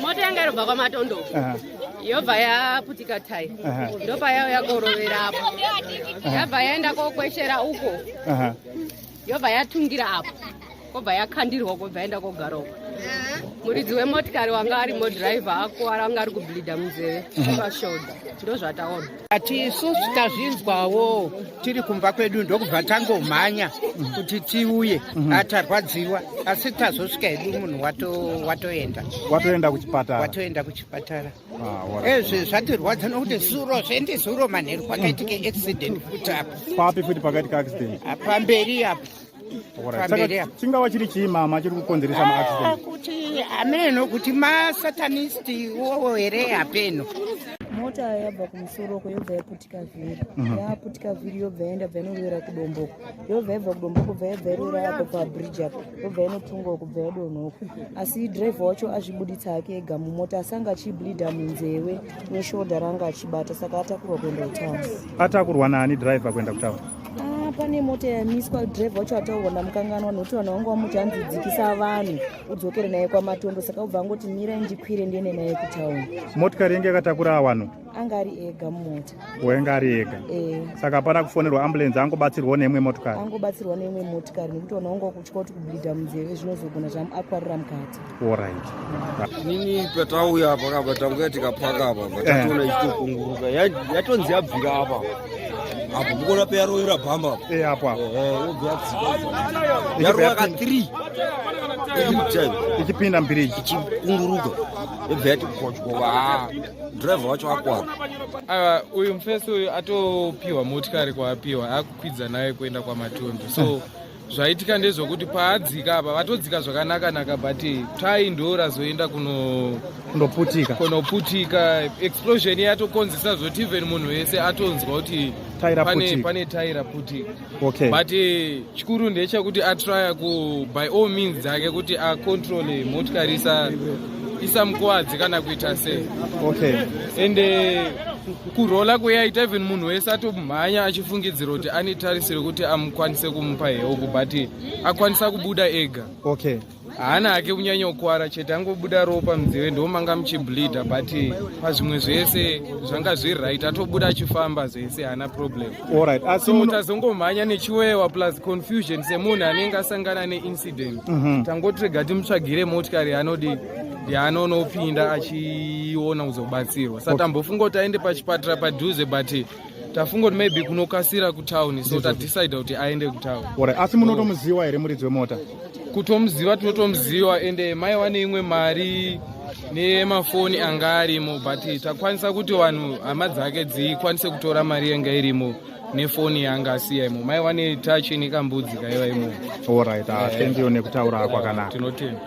Mota yanga irobva kwaMatondo yobva yaputika tai, ndopayauya korovera apo, yabva yaenda kokweshera uko, yobva yatungira apo, kobva yakandirwa, kobva yaenda kogara uko. Muridzi wemotikari wanga arimo, dhiraivha akuwara, anga ari kubleeda munzeve, pashoulder. Ndozvataona. Ati isusu tazvinzwawo tiri kumba kwedu, ndokubva tangomhanya kuti tiuye. Atarwadziwa, asi tazosvika hedu munhu watoenda. Watoenda kuchipatara? Watoenda kuchipatara. Ah, alright. Ezvi zvatirwadza nokuti zuro zvendi zuro manheru kwakaitika accident futi apo. Papi futi pakaitika accident? Pamberi apo. Alright. Pamberi Saka apo. chingava chiri chii, mama, chiri kukonzeresa maaccident? Kuti hameno kuti masatanist iwowo here, hapeno. Mota yabva kumusoroko, yobva yaputika vhiri. Yaputika vhiri, yobva yaenda, bva inorowera kudomboko, yobva yabva kudomboko, bva yabva irowera apo pabridge apo, yobva inotunga uko, bva yadonha uko. Asi dhiraivha wacho azvibuditsa hake ega mumota, asi anga achibleeda munzeve neshoulder ranga achibata, saka atakurwa kuenda kutauni. Atakurwa nani dhiraivha kuenda kutauni? Ah, pane mota yamiswa, dhiraivha wacho ataurwa ndamukanganwa, nokuti vanhu vanga vamuti hanzi dzikisa vanhu udzokere naye kwaMatondo, saka ubva angoti mirai ndikwire ndiende naye kutauni. Motikari yenge yakatakura vanhu? Anga ari ega mumota. Wainge ari ega? Eh. Saka hapana kufonerwa ambulance, angobatsirwawo neimwe motikari? Angobatsirwa neimwe motikari, nekuti vanhu vanga kutya kuti kubleeda munzeve zvinozogona zvamuakwarira mukati. Alright. Inini patauya apa kapa, tanguya tikapaka apa, patatoona ichitokunguruka. Yatonzi yabvira apa apo, mukuona peyarovera bhamba apa. Eh, apo apo. Yobva yadzika, yarova ka 3 time. Ichipinda mubhiriji. Ichikunguruka, yobva yati gotyova. Dhiraivha wacho akwara. Aiwa, uyu mufesi uyu atopiwa motikari, kwaapiwa akukwidza naye kuenda kwaMatondo. So zvaitika ndezvokuti paadzika apa, vatodzika zvakanaka-naka, but tai ndo razoenda kuno kundoputika. Kunoputika. Explosion yatokonzesa zvoti even munhu wese atonzwa kuti Tai pane, raputika. pane tai raputika. But chikuru ndechekuti atrya ku by all means dzake kuti acontrole motikari isamukuvadzi kana kuita sei. Ende kurola kuyaita, even munhu wese atomhanya achifungidzira kuti ane tarisiro kuti amukwanise kumupa help, but akwanisa kubuda ega. Haana hake kunyanya kukwara, chete angobuda ropa munzeve, ndo manga muchibleeda, but pazvimwe zvese zvanga zviri right. Atobuda achifamba zvese, haana problem. Alright. Asi So tazongomhanya nechiwewa plus confusion semunhu anenge asangana neincident. Tangotirega timutsvagire motikari yaanodi yaanonopinda achiona kuzobatsirwa. Saka tambofunga kuti aende pachipatara padhuze, but tafunga kuti maybe kunokasira kutauni, so tadecide kuti aende kutauni. Alright. Asi munotomuziwa here muridzi wemota? Kutomuziva tinotomuziva, ende maiva neimwe mari nemafoni anga arimo, but takwanisa kuti vanhu hama dzake dzikwanise kutora mari yanga irimo nefoni yanga asiya imo. Maiva netachi nekambudzi kaiva imomo. Alright. Ah, thank you nekutaura kwakanaka. Tinotenda.